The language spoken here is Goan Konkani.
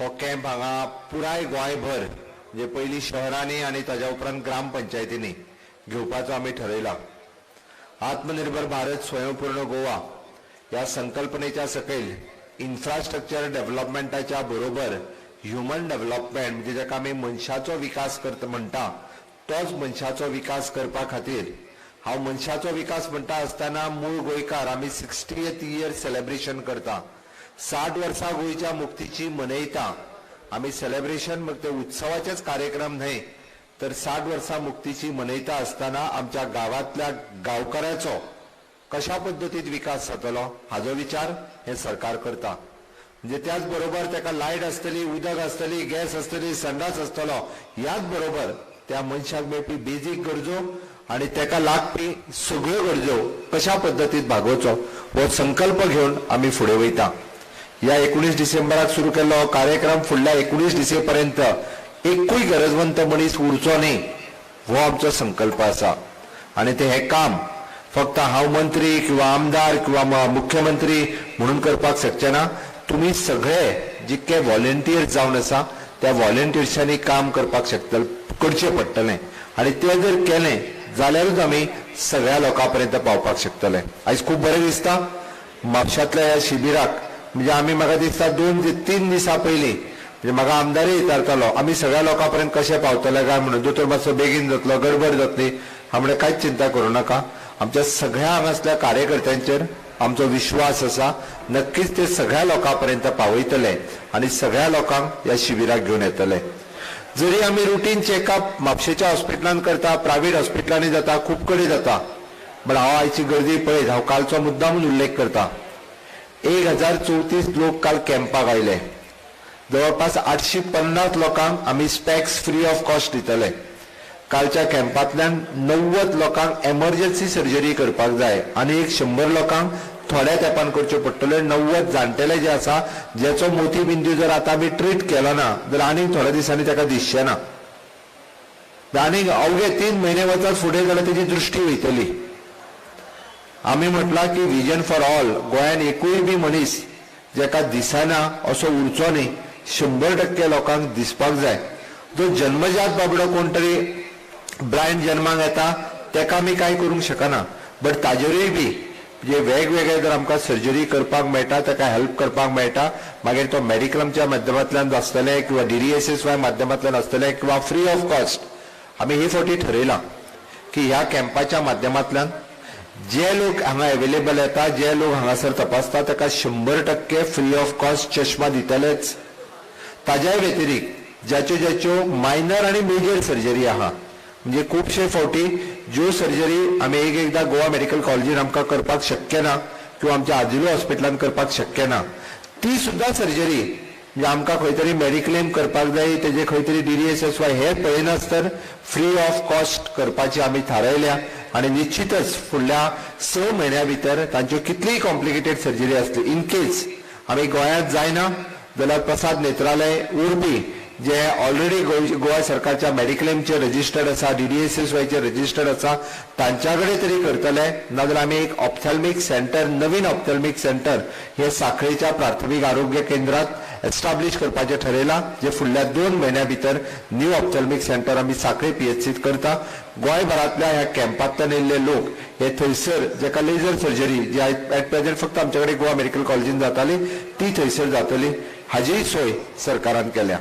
हो कॅम्प हांगा पुराय गोंयभर म्हणजे पयलीं शहरांनी आनी ताज्या उपरांत ग्रामपंचायतींनी घेवपाचो आमी ठरयला. आत्मनिर्भर भारत स्वयंपूर्ण गोवा ह्या संकल्पनेच्या सकयल इन्फ्रास्ट्रक्चर डेव्हलपमेंटाच्या बरोबर ह्युमन डेव्हलपमेंट म्हणजे जाका आमी मनशाचो विकास करता म्हणटा तोच मनशाचो विकास करपा खातीर हांव मनशाचो विकास म्हणटा आसतना मूळ गोंयकार आमी 60th year celebration करता. 60 वर्सां गोंयच्या मुक्तीची मनयता. आमी सेलेब्रेशन मग ते उत्सवाचेच कार्यक्रम न्हय तर 60 वर्सां मुक्तीची मनयता आसतना आमच्या गांवांतल्या गांवकाराचो कशा पद्दतीन विकास जातलो हाजो विचार हें सरकार करता. म्हणजे त्याच बरोबर ताका लायट आसतली, उदक आसतली, गॅस आसतली, संडास आसतलो, ह्याच बरोबर त्या मनशाक मेळपी बेजीक गरजो आनी ताका लागपी सगळ्यो गरजो कशा पद्दतीन भागोवचो हो संकल्प घेवन आमी फुडें वयता. ह्या 19 डिसेंबराक सुरू केल्लो हो कार्यक्रम फुडल्या 19 डिसेंबरपर्यंत एकूय गरजवंत मनीस उरचो न्ही हो आमचो संकल्प आसा. आनी ते हें काम फक्त हांव मंत्री किंवा आमदार किंवा मुख्यमंत्री म्हणून करपाक शकचे ना. तुमी सगळे जितके व्हॉलेंटियर्स जावन आसा त्या व्हॉलेंटियर्सांनी काम करपाक शकतले, करचें पडटलें आनी तें जर केलें जाल्यारूच आमी सगळ्या लोकां पर्यंत पावपाक शकतले. आयज खूब बरें दिसता म्हापशांतल्या ह्या शिबिराक म्हणजे आमी म्हाका दिसता 2 ते 3 दिसां पयलीं म्हणजे म्हाका आमदारय विचारतालो आमी सगळ्या लोकां पर्यंत कशें पावतले काय म्हणून, दोतोर मातसो बेगीन जातलो, गडबड जातली. हांव म्हणलें कांयच चिंता करूं नाका, आमच्या सगळ्या हांगासल्या कार्यकर्त्यांचेर आमचो विश्वास आसा, नक्कीच ते सगळ्या लोकां पर्यंत पावयतले आनी सगळ्या लोकांक ह्या शिबिराक घेवन येतले. जरी आमी रुटीन चॅकअप म्हापशेच्या हॉस्पिटलान करता, प्रायव्हेट हॉस्पिटलांनी जाता, खूब कडेन जाता, बट हांव आयची गर्दी पळयत हांव कालचो मुद्दामून उल्लेख करता. 1034 लोक काल कॅम्पाक आयले. जवळपास 850 लोकांक आमी स्पॅक्स फ्री ऑफ कॉस्ट दितले. कालच्या कॅम्पांतल्यान 90 लोकांक एमर्जन्सी सर्जरी करपाक जाय आनी 100 लोकांक थोड्या तेंपान करच्यो पडटल्यो. 90 जाणटेले जे आसा ज्याचो मोतीबिंदू जर आतां आमी ट्रीट केलो ना जाल्यार आनीक थोड्या दिसांनी ताका दिसचें ना, आनीक अवघे 3 म्हयने वचत फुडें जाल्यार तेजी दृश्टी वयतली. आमी म्हटलां की विजन फॉर ऑल, गोंयान एकूय बी मनीस जाका दिसना असो उरचो न्ही, 100% लोकांक दिसपाक जाय. जो जन्मजात बाबडो कोण तरी ब्लायंड जन्माक येता ताका आमी कांय करूंक शकना, बट ताजेरूय बी जे वेगवेगळे जर आमकां सर्जरी करपाक मेळटा, ताका हेल्प करपाक मेळटा, मागीर तो मेडिक्लेमच्या माध्यमांतल्यान आसतलें किंवा DDSSY माध्यमांतल्यान आसतलें किंवा फ्री ऑफ कॉस्ट. आमी हे फावटी ठरयलां की ह्या कॅम्पाच्या माध्यमांतल्यान जे लोक हांगा एवेलेबल येता, जे लोक हांगासर तपासता ताका 100% फ्री ऑफ कॉस्ट चश्मा दितलेच. ताज्या व्यतिरिक्त ज्याच्यो ज्याच्यो मायनर आनी मेजर सर्जरी आहा, म्हणजे खुबशे फावटी ज्यो सर्जरी आमी एक एकदां गोवा मेडिकल कॉलेजीन आमकां करपाक शक्य ना किंवा आमच्या आजिलो हॉस्पिटलान करपाक शक्य ना, ती सुद्दां सर्जरी म्हणजे आमकां खंय तरी मेडिक्लेम करपाक जाय, तेजे खंय तरी DDSSY हे पळयनासतर फ्री ऑफ कॉस्ट करपाची आमी थारायल्या. आनी निश्चितच फुडल्या 6 म्हयन्या भितर तांच्यो कितलीय कॉम्प्लिकेटेड सर्जरी आसली, इन केस आमी गोंयांत जायना जाल्यार प्रसाद नेत्रालय उर्बी जे ऑलरेडी गोवा सरकारच्या मेडिक्लेमचे रजिस्टर्ड आसा, DDSSYचे रजिस्टर्ड आसा, तांच्या कडेन तरी करतले. नाजाल्यार आमी एक ऑप्थॅल्मिक सेंटर, नवीन ऑप्थॅल्मिक सेंटर हे साखळेच्या प्राथमीक आरोग्य केंद्रात एस्टाब्लिश करपाचें ठरयलां, जे फुडल्या 2 म्हयन्या भितर न्यू ऑप्थॅल्मिक सेंटर आमी साखळे PHCत करता. गोंयभरांतल्या ह्या कॅम्पांतल्यान येयल्ले लोक हे थंयसर जेका लेजर सर्जरी जी एट प्रेझेंट फक्त आमच्या कडेन गोवा मेडिकल कॉलेजीन जाताली ती थंयसर जातली, हाजीय सोय सरकारान केल्या.